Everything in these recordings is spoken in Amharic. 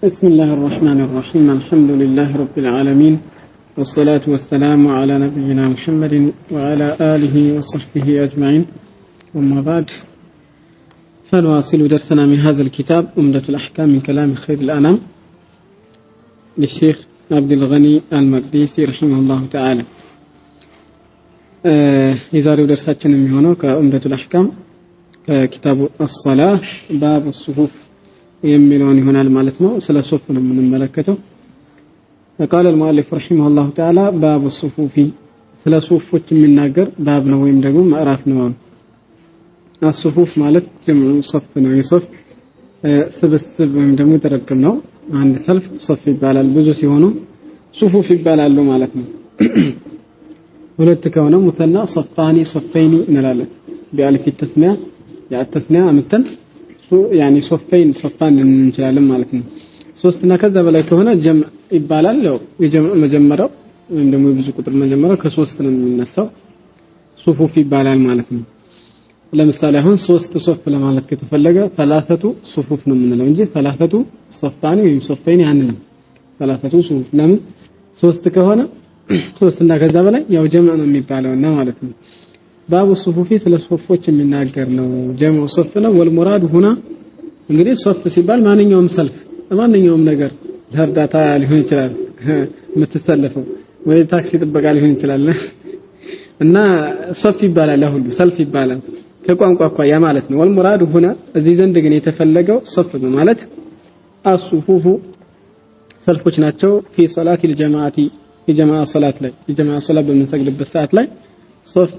بسم الله الرحمن الرحيم، الحمد لله رب العالمين، والصلاة والسلام على نبينا محمد وعلى آله وصحبه أجمعين، أما بعد، فنواصل درسنا من هذا الكتاب عمدة الأحكام من كلام خير الأنام للشيخ عبد الغني المقدسي رحمه الله تعالى. የዛሬው ደርሳችን የሚሆነው ከዑምደቱል አሕካም ከኪታቡ አሰላህ ባቡ ሱፉፍ የሚለውን ይሆናል ማለት ነው። ስለ ሶፍ ነው የምንመለከተው። قال المؤلف رحمه الله تعالى باب الصفوف፣ ስለ ሱፎች የሚናገር ባብ ነው ወይም ደግሞ ምዕራፍ ነው። الصفوف ማለት جمع صف ነው። የሶፍ ስብስብ ወይም ደግሞ ጥርቅም ነው። አንድ ሰልፍ ሶፍ ይባላል። ብዙ ሲሆኑ صفوف ይባላሉ ማለት ነው። ሁለት ከሆነ مثنى صفان صفين እንላለን። بألف التثنية ياء التثنية አምጥተን يعني صفين صفان እንችላለን ማለት ነው። ሶስት እና ከዛ በላይ ከሆነ جمع ይባላል። ያው የ جمع መጀመሪያው ወይም ደግሞ የብዙ ቁጥር መጀመሪያው ከሶስት ነው የሚነሳው፣ صفوف ይባላል ማለት ነው። ለምሳሌ አሁን ሶስት ሶፍ ለማለት ከተፈለገ ثلاثة صفوف ነው የምንለው እንጂ ثلاثة صفان ወይም صفين አንልም። ثلاثة صفوف ለምን? ሶስት ከሆነ ሶስት እና ከዛ በላይ ያው جمع ነው የሚባለውና ማለት ነው። باب الصفوف ስለ ሶፎች የሚናገር ነው። جمع صف ነው። والمراد هنا እንግዲህ ሶፍ ሲባል ማንኛውም ሰልፍ፣ ማንኛውም ነገር፣ ለእርዳታ ሊሆን ይችላል የምትሰለፈው፣ ወይ ታክሲ ጥበቃ ሊሆን ይችላል፣ እና ሶፍ ይባላል፣ ለሁሉ ሰልፍ ይባላል ከቋንቋ አኳያ ማለት ነው። والمراد هنا እዚህ ዘንድ ግን የተፈለገው ሶፍ ማለት الصفوف ሰልፎች ናቸው። في صلاة الجماعة የጀማዓ ሶላት ላይ፣ የጀማዓ ሶላት በምንሰግድበት ሰዓት ላይ ሶፍ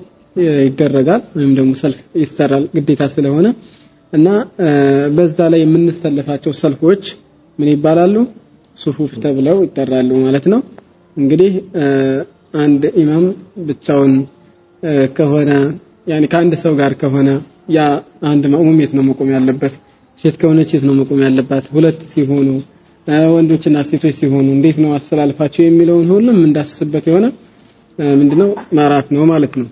ይደረጋል ወይም ደግሞ ሰልፍ ይሰራል ግዴታ ስለሆነ፣ እና በዛ ላይ የምንሰለፋቸው ሰልፎች ምን ይባላሉ? صفوف ተብለው ይጠራሉ ማለት ነው። እንግዲህ አንድ ኢማም ብቻውን ከሆነ፣ يعني ከአንድ ሰው ጋር ከሆነ፣ ያ አንድ ማእሙም የት ነው መቆም ያለበት? ሴት ከሆነች የት ነው መቆም ያለባት? ሁለት ሲሆኑ፣ ወንዶችና ሴቶች ሲሆኑ እንዴት ነው አሰላልፋቸው የሚለውን ሁሉም እንዳስስበት የሆነ ምንድነው ምዕራፍ ነው ማለት ነው።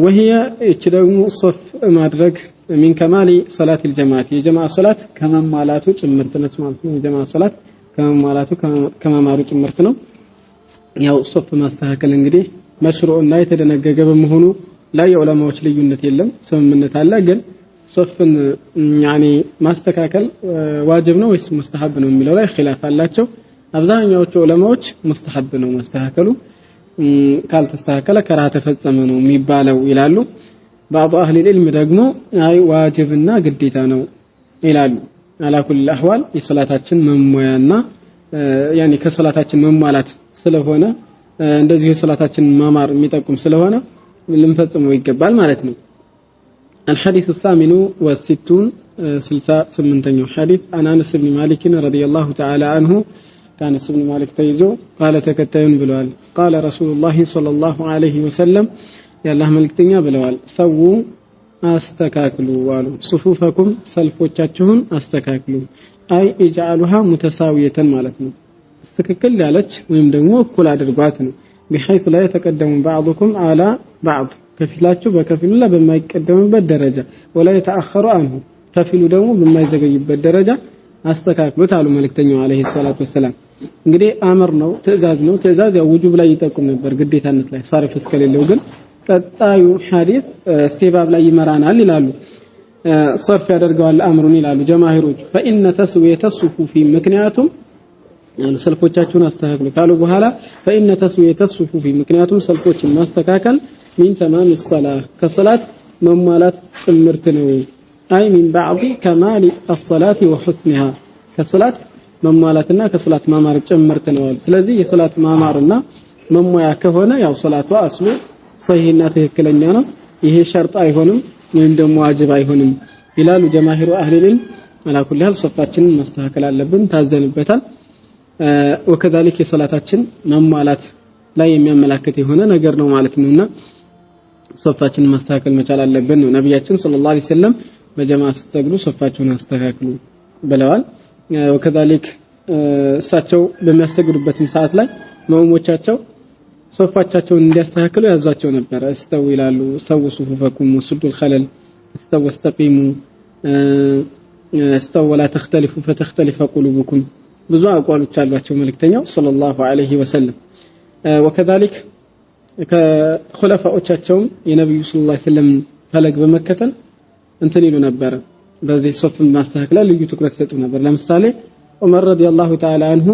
وهي እቺ ደግሞ ሶፍ ማድረግ من كمال صلاة الجماعة የጀማዓ ሶላት ከመሟላቱ ጭምርት ነች ማለት ነው። የጀማዓ ሶላት ከመሟላቱ ከማማሩ ጭምርት ነው። ያው ሶፍ ማስተካከል እንግዲህ መሽሩዕና የተደነገገ በመሆኑ ላይ የዑለማዎች ልዩነት የለም፣ ስምምነት አለ። ግን ሶፍን يعني ማስተካከል ዋጅብ ነው ወይስ ሙስተሐብ ነው የሚለው ላይ ኺላፍ አላቸው። አብዛኛዎቹ ዑለማዎች ሙስተሐብ ነው ማስተካከሉ፣ ካልተስተካከለ ከራህ ተፈጸመ ነው የሚባለው ይላሉ። بعض أهل العلم ደግሞ አይ ዋጅብና ግዴታ ነው ይላሉ። على كل الأحوال የሶላታችን መሟያና يعني ከሶላታችን መሟላት ስለሆነ፣ እንደዚሁ የሶላታችን ማማር የሚጠቁም ስለሆነ ልንፈጽመው ይገባል ማለት ነው። الحديث الثامن والستون 68ኛው ሐዲስ عن أنس بن مالك رضي الله تعالى عنه ከአነስ ብን ማሊክ ተይዞ قال ተከታዩን ብለዋል። قال رسول الله صلى الله عليه وسلم የአላህ መልክተኛ ብለዋል፣ سووا አስተካክሉ አሉ። صفوفكم ሰልፎቻችሁን አስተካክሉ፣ أي اجعلوها متساوية ማለት ነው። ትክክል ያለች ወይም ደግሞ እኩል አድርጓት ነው። بحيث لا يتقدم بعضكم على بعض ከፊላችሁ በከፊሉ ላይ በማይቀደምበት ደረጃ፣ ولا يتأخر عنه ከፊሉ ደግሞ በማይዘገይበት ደረጃ አስተካክሉት አሉ መልእክተኛው عليه الصلاة والسلام። እንግዲህ أمر ነው፣ ትእዛዝ ነው። ትእዛዝ ያው وجوب ላይ ይጠቁም ነበር፣ ግዴታነት ላይ፣ صارف እስከሌለው። ግን ቀጣዩ ሐዲስ استحباب ላይ ይመራናል ይላሉ። صرف ያደርገዋል አምሩን ይላሉ ጀማሂሮች። فإن تسوية الصفوف ምክንያቱም ሰልፎቻችሁን አስተካክሉ ካሉ በኋላ فإن تسوية الصفوف ምክንያቱም ሰልፎችን ማስተካከል من تمام الصلاة ከሶላት መሟላት ጭምርት ነው። أي من بعض كمال الصلاة وحسنها ከሶላት መሟላትና ከሶላት ማማር ጭምርት ነው። ስለዚህ የሶላት ማማርና መሟያ ከሆነ ያው ሶላቱ አስሉ ሰሂህና ትክክለኛ ነው። ይሄ ሸርጥ አይሆንም ወይም ደግሞ ዋጅብ አይሆንም ይላሉ جماهير أهل العلم። على كل حال ሶፋችንን ማስተካከል አለብን፣ ታዘንበታል። وكذلك የሶላታችን መሟላት ላይ የሚያመላክት የሆነ ነገር ነው ማለት ነውና ሶፋችንን ማስተካከል መቻል አለብን ነው። ነቢያችን صلى الله عليه وسلم በጀማ ስትሰግዱ ሶፋችሁን አስተካክሉ ብለዋል። وكذلك እሳቸው በሚያሰግዱበትም ሰዓት ላይ መኡሞቻቸው ሶፋቻቸውን እንዲያስተካክሉ ያዟቸው ነበር። استووا ይላሉ፣ سووا صفوفكم وسدوا الخلل، استووا واستقيموا، استووا ولا تختلفوا فتختلف قلوبكم ብዙ አቋሎች አሏቸው መልእክተኛው ሰለላሁ ዐለይሂ ወሰለም። ወከዛሊክ ከኹለፋዎቻቸውም የነብዩ ሰለላሁ ዐለይሂ ወሰለም ፈለግ በመከተል እንትን ይሉ ነበር። በዚህ ሶፍ ማስተካከል ልዩ ትኩረት ይሰጡ ነበር። ለምሳሌ ዑመር ረዲየላሁ ተዓላ አንሁ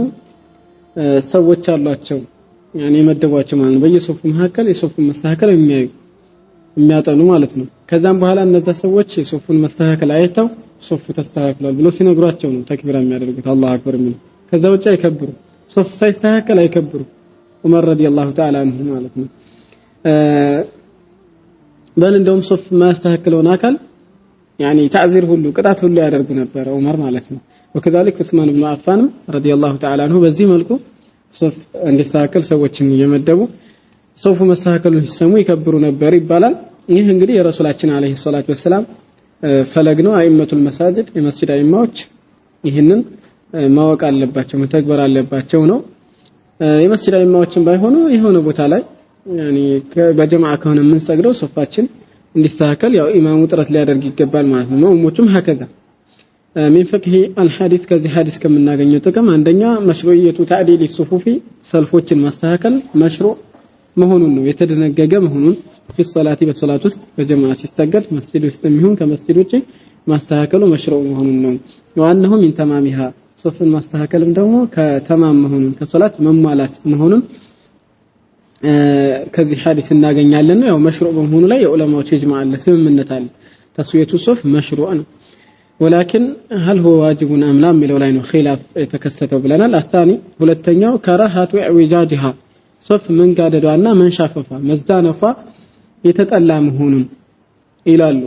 ሰዎች አሏቸው ያኔ የመደቧቸው ማለት ነው። በየሶፉ መካከል የሶፉን መስተካከል የሚያዩ የሚያጠኑ ማለት ነው። ከዛም በኋላ እነዛ ሰዎች የሶፉን መስተካከል አይተው ሶፉ ተስተካክሏል ብሎ ሲነግሯቸው ነው ተክቢራ የሚያደርጉት አላሁ አክበር የሚሉ። ከዛ ውጭ አይከብሩ፣ ሶፍ ሳይስተካከል አይከብሩ ዑመር ረዲየላሁ ተዓላ አንሁ ማለት ነው። በል እንደውም ሶፍ የማያስተካክለውን አካል ያኔ تعزير ሁሉ ቅጣት ሁሉ ያደርጉ ነበር ዑመር ማለት ነው። وكذلك ዑስማን ኢብኑ አፋን ረዲየላሁ ተዓላ አንሁ በዚህ መልኩ ሶፍ እንዲስተካከል ሰዎችን እየመደቡ ሶፉ መስተካከሉን ሲሰሙ ይከብሩ ነበር ይባላል። ይህ እንግዲህ የረሱላችን አለይሂ ሰላቱ ወሰላም ፈለግ ነው። أئمة المساجد የመስጂድ አይማዎች ይህንን ማወቅ አለባቸው መተግበር አለባቸው ነው። የመስጂድ አይማዎችን ባይሆኑ የሆነ ቦታ ላይ ያኔ በጀማዓ ከሆነ የምንሰግደው ሶፋችን እንዲስተካከል ያው ኢማሙ ጥረት ሊያደርግ ይገባል ማለት ነው። መኡሞቹም هكذا من فقه الحديث ከዚህ ሐዲስ ከምናገኘው ጥቅም አንደኛ مشروعية تعديل الصفوف ሰልፎችን ማስተካከል መሽሩዕ መሆኑን ነው፣ የተደነገገ መሆኑን في الصلاة በሶላት ውስጥ በጀማዓ ሲሰገድ መስጂድ ውስጥ የሚሆን ከመስጂድ ውጪ ማስተካከሉ መሽሩዕ መሆኑን ነው። وأنه من تمامها ሶፍን ማስተካከልም ደግሞ ከተማም መሆኑን ከሶላት መሟላት መሆኑን ከዚህ ሐዲስ እናገኛለን ነው። ያው መሽሩዕ በመሆኑ ላይ የዑለማዎች ኢጅማዕ አለ፣ ስምምነት አለ። ተስዊየቱ ሶፍ መሽሩዕ ነው። ولكن هل هو واجب أم لا የሚለው ላይ ነው ኺላፍ የተከሰተው ብለናል። الثاني ሁለተኛው كراهة اعوجاجها ሶፍ መንጋደዷና መንሻፈፏ መዛነፏ የተጠላ መሆኑን ይላሉ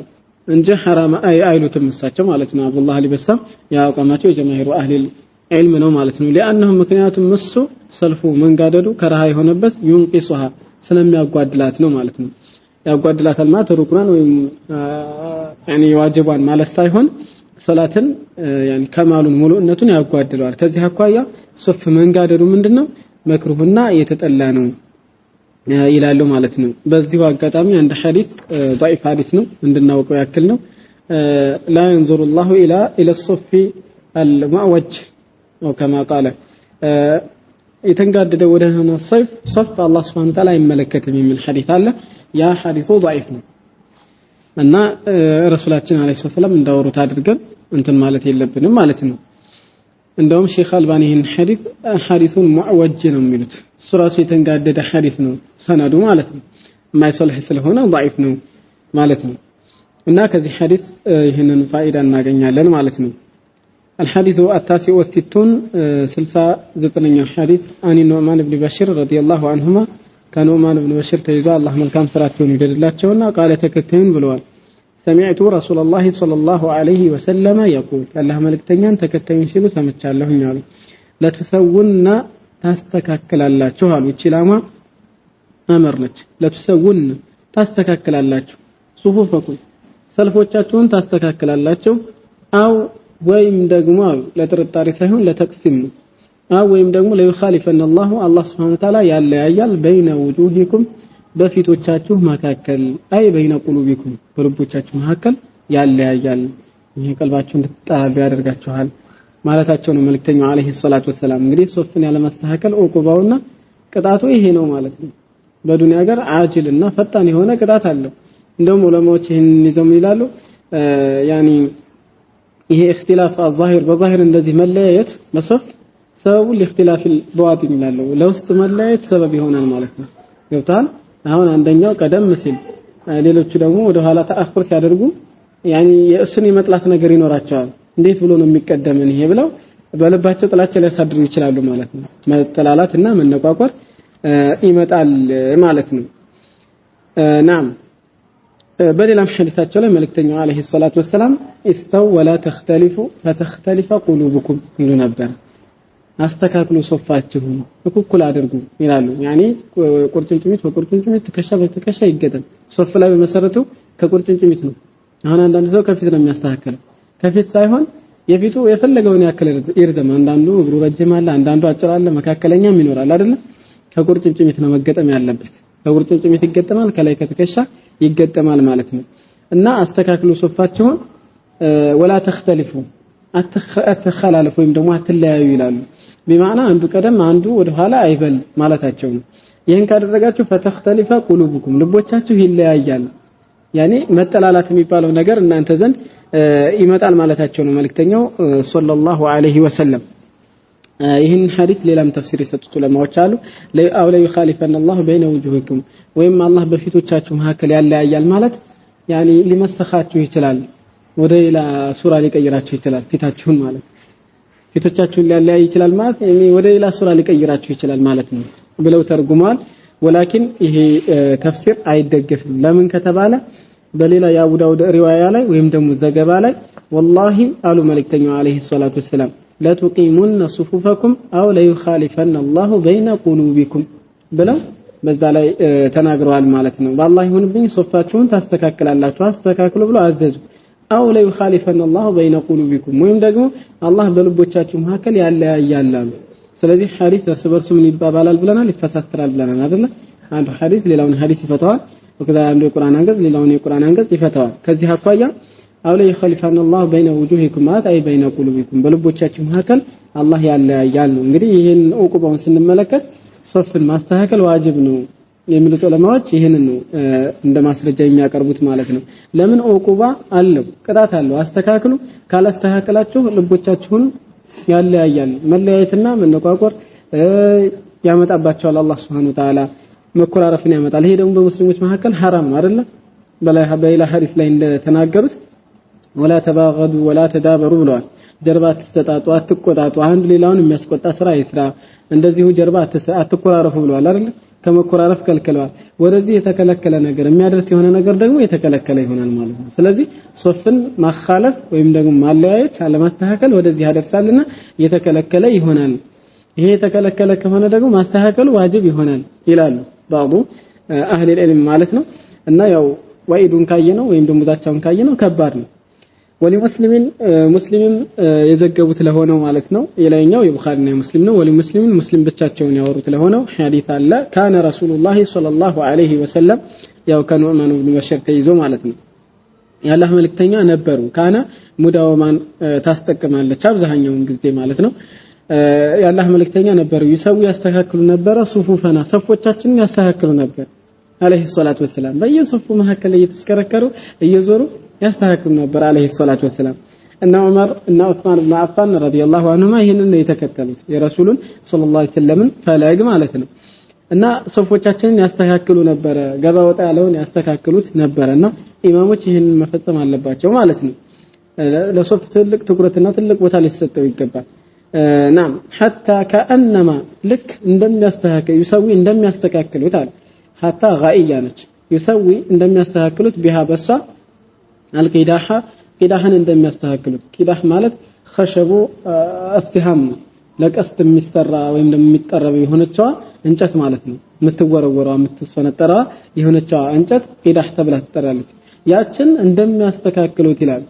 እንጂ ሐራም አይሉትም እሳቸው ማለት ነው። አብዱላህ አሊ በሳም ያቋማቸው የጀማሂሩ أهل العلم ነው ማለት ነው። لأنه ምክንያቱም እሱ ሰልፉ መንጋደዱ ከረሃ የሆነበት ينقصها ስለሚያጓድላት ነው ማለት ነው። ያጓድላታል ማለት ሩክናን ወይም ያኒ ዋጅቧን ማለት ሳይሆን ሶላትን ያኒ ከማሉን ሙሉእነቱን ያጓድለዋል። ከዚህ አኳያ ሶፍ መንጋደዱ ምንድነው መክሩህና የተጠላ ነው ይላሉ ማለት ነው። በዚሁ አጋጣሚ አንድ ሐዲስ ضعيف ሐዲስ ነው እንድናውቀው ያክል ነው። لا ينظر الله الى الصف المعوج او كما قال የተንጋደደ ወደ ሆነ ሶፍ አላህ Subhanahu Wa Ta'ala አይመለከትም የሚል ሐዲስ አለ። ያ ሐዲሱ ضعيف ነው እና ረሱላችን አለይሂ ሰላም እንዳወሩት አድርገን እንትን ማለት የለብንም ማለት ነው። እንደውም ሼክ አልባኒ ይህን ሐዲስ ሐዲሱን ሙዕወጅ ነው የሚሉት። እሱ ራሱ የተንጋደደ ሐዲስ ነው ሰነዱ ማለት ነው። የማይሰልህ ስለሆነ ضعيف ነው ማለት ነው። እና ከዚህ ሐዲስ ይህንን ፋይዳ እናገኛለን ማለት ነው። الحديث التاسع والستون 69 حديث عن النعمان بن بشير رضي الله عنهما كنعمان بن بشير تيزا الله መልካም ስራቸውን ይደድላቸውና ቃለ ተከታዩን ብለዋል። سمعت رسول الله صلى الله عليه وسلم يقول الله መልእክተኛን ተከታዩን ሲሉ ሰምቻለሁኝ አሉ። ለተሰውና ታስተካክላላችሁ አሉ። እቺ ላማ አመር ነች። ለተሰውን ታስተካክላላችሁ ሱፉፈኩም ሰልፎቻችሁን ታስተካክላላችሁ አው ወይም ደግሞ አሉ ለጥርጣሬ ሳይሆን ለተቅሲም ነው። አው ወይም ደግሞ ለይኻሊፈን አላሁ አላህ Subhanahu Wa Ta'ala ያለያያል በይነ ውጁሂኩም በፊቶቻችሁ መካከል አይ በይነ ቁሉቢኩም በልቦቻችሁ መካከል ያለያያል። ይሄ ቀልባችሁ እንድትጣሉ ያደርጋችኋል ማለታቸው ነው መልእክተኛው አለይሂ ሰላቱ ወሰላም። እንግዲህ ሶፍን ያለማስተካከል ዑቁባውና ቅጣቱ ይሄ ነው ማለት ነው። በዱንያ ጋር አጅልና ፈጣን የሆነ ቅጣት አለው። እንደውም ዑለማዎች ይሄን ይዘው ምን ይላሉ? ያኒ ይሄ اختلاف الظاهر በዛሂር እንደዚህ መለያየት መሶፍ ሰበቡ لاختلاف البواطن ይላሉ። ለውስጥ መለያየት ሰበብ ይሆናል ማለት ነው። ገብቷል? አሁን አንደኛው ቀደም ሲል ሌሎቹ ደግሞ ወደ ኋላ ተአኹር ሲያደርጉ ያኒ የእሱን የመጥላት ነገር ይኖራቸዋል። እንዴት ብሎ ነው የሚቀደምን ይሄ ብለው በልባቸው ጥላቻ ሊያሳድሩ ይችላሉ ማለት ነው። መጠላላትና መነቋቆር ይመጣል ማለት ነው። ናም በሌላም ሐዲሳቸው ላይ መልእክተኛው አለይሂ ሰላቱ ወሰላም استووا ولا تختلفوا فتختلف قلوبكم ይሉ ነበር። አስተካክሉ ሶፋችሁን እኩል አድርጉ ይላሉ። ያኒ ቁርጭምጭሚት በቁርጭምጭሚት ትከሻ በትከሻ ይገጠም። ሶፍ ላይ በመሰረቱ ከቁርጭምጭሚት ነው። አሁን አንዳንድ ሰው ከፊት ነው የሚያስተካክለው። ከፊት ሳይሆን የፊቱ የፈለገውን ያክል ይርዘም። አንዳንዱ እግሩ ረጅም አለ፣ አንዳንዱ አጭር አለ፣ መካከለኛም ይኖራል አይደለ? ከቁርጭምጭሚት ነው መገጠም ያለበት። ከቁርጭምጭሚት ይገጠማል፣ ከላይ ከትከሻ ይገጠማል ማለት ነው። እና አስተካክሉ ሶፋችሁን ولا تختلفوا አትኸላለፉ ወይም ደግሞ አትለያዩ ይላሉ። بمعنى አንዱ ቀደም አንዱ ወደ ኋላ አይበል ማለታቸው ነው። ይህን ካደረጋችሁ ፈተኽተሊፈ ቁሉብኩም ልቦቻችሁ ይለያያል። ያኔ መጠላላት የሚባለው ነገር እናንተ ዘንድ ይመጣል ማለታቸው ነው መልእክተኛው ሰለላሁ ዐለይሂ ወሰለም። ይህን ሐዲስ ሌላም ተፍሲር የሰጡት ዑለማዎች አሉ። አው ለዩኻሊፈነ አላሁ በይነ ውጁሂኩም ወይም አላህ በፊቶቻችሁ መካከል ያለያያል ማለት ያኔ ሊመሰኻችሁ ይችላል፣ ወደ ሌላ ሱራ ሊቀይራችሁ ይችላል። ፊታችሁን ማለት ፊቶቻችሁን ሊያለያይ ይችላል ማለት ወደ ሌላ ሱራ ሊቀይራችሁ ይችላል ማለት ነው ብለው ተርጉመዋል። ወላኪን ይሄ ተፍሲር አይደገፍም። ለምን ከተባለ በሌላ የአቡ ዳውድ ሪዋያ ላይ ወይም ደግሞ ዘገባ ላይ ወላሂ አሉ መልእክተኛው عليه الصلاة والسلام لتقيمن صفوفكم أو ليخالفن الله بين قلوبكم ብለው በዛ ላይ ተናግረዋል ማለት ነው። በአላህ ይሁንብኝ ሶፋችሁን ታስተካክላላችሁ አስተካክሉ ብለው አዘዙ። أو ليخالفن الله بين قلوبكم ወይም ደግሞ አላህ በልቦቻችሁ መካከል ያለያያል አሉ። ስለዚህ ሐዲስ እርስ በርሱ ምን ይባባላል ብለናል? ይፈሳሰራል ብለናል አይደለ? አንዱ ሐዲስ ሌላውን ሐዲስ ይፈታዋል። ወከዛ አንዱ የቁርአን አንቀጽ ሌላውን የቁርአን አንቀጽ ይፈታዋል። ከዚህ አኳያ أو ليخالفن الله بين وجوهكم ማለት أي بين قلوبكم በልቦቻችሁ መካከል አላህ ያለያያል ነው። እንግዲህ ይህን ዑቁባውን ስንመለከት ሶፍን ማስተካከል ዋጅብ ነው የሚሉት ዑለማዎች ይህንን ነው እንደ ማስረጃ የሚያቀርቡት ማለት ነው። ለምን ዑቁባ አለው፣ ቅጣት አለው። አስተካክሉ፣ ካላስተካከላችሁ ልቦቻችሁን ያለያያል። መለያየትና መነቋቆር ያመጣባቸዋል። አላህ Subhanahu Wa Ta'ala መኮራረፍን ያመጣል። ይሄ ደግሞ በሙስሊሞች መካከል ሐራም ነው አይደለ? በሌላ ሐዲስ ላይ እንደተናገሩት ወላ ተባገዱ ወላ ተዳበሩ ብለዋል። ጀርባ አትስተጣጡ፣ አትቆጣጡ፣ አንዱ ሌላውን የሚያስቆጣ ስራ ይስራ፣ እንደዚሁ ጀርባ አትኮራረፉ ብለዋል አይደለ? ከመኮራረፍ ከልክለዋል። ወደዚህ የተከለከለ ነገር የሚያደርስ የሆነ ነገር ደግሞ የተከለከለ ይሆናል ማለት ነው። ስለዚህ ሶፍን ማኻለፍ ወይም ደግሞ ማለያየት፣ አለማስተካከል ወደዚህ ያደርሳልና የተከለከለ ይሆናል። ይሄ የተከለከለ ከሆነ ደግሞ ማስተካከሉ ዋጅብ ይሆናል ይላሉ ባዕዱ አህል العلم ማለት ነው። እና ያው ወኢዱን ካየነው ወይም ደግሞ ዛቻውን ካየነው ከባድ ነው። ወሊሙስሊሚን ሙስሊምም የዘገቡት ለሆነው ማለት ነው። የላይኛው የቡኻሪና የሙስሊም ነው። ወሊሙስሊሚን ሙስሊም ብቻቸውን ያወሩት ለሆነው ሐዲስ አለ። ካነ ረሱሉላሂ ሰለላሁ ዐለይሂ ወሰለም ያው ከኑዕማን ኢብኑ በሽር ተይዞ ማለት ነው። የአላህ መልእክተኛ ነበሩ። ካነ ሙዳወማን ታስጠቅማለች አብዛኛውን ጊዜ ማለት ነው። የአላህ መልእክተኛ ነበሩ። ይሰው ያስተካክሉ ነበረ። ሱፉፈና ሰፎቻችንን ያስተካክሉ ነበር አለይሂ ሰላቱ ወሰላም። በየሶፉ መካከል እየተሽከረከሩ እየዞሩ ያስተካክሉ ነበር አለይሂ ሰላቱ ወሰላም። እና ዑመር እና ዑስማን ኢብኑ አፋን ረዲየላሁ ዐንሁማ ይህንን ነው የተከተሉት የረሱሉን ሰለላሁ ዐለይሂ ወሰለም ፈለግ ማለት ነው። እና ሶፎቻችንን ያስተካክሉ ነበረ፣ ገባ ወጣ ያለውን ያስተካክሉት ነበረና ኢማሞች ይህንን መፈጸም አለባቸው ማለት ነው። ለሶፍ ትልቅ ትኩረትና ትልቅ ቦታ ሊሰጠው ይገባል። ናም ሐታ ከአነማ ልክ እንደሚያስተካክል يسوي እንደሚያስተካክሉት አለ። حتى غائية ነች። يسوي እንደሚያስተካክሉት بها በሷ القداح ቂዳህን እንደሚያስተካክሉት። قداح ማለት خشب السهام ነው። ለቀስት የሚሰራ ወይም ደግሞ የሚጠረብ የሆነችዋ እንጨት ማለት ነው። የምትወረወረዋ የምትስፈነጠረዋ የሆነችዋ እንጨት قداح ተብላ ትጠራለች። ያችን እንደሚያስተካክሉት ይላል።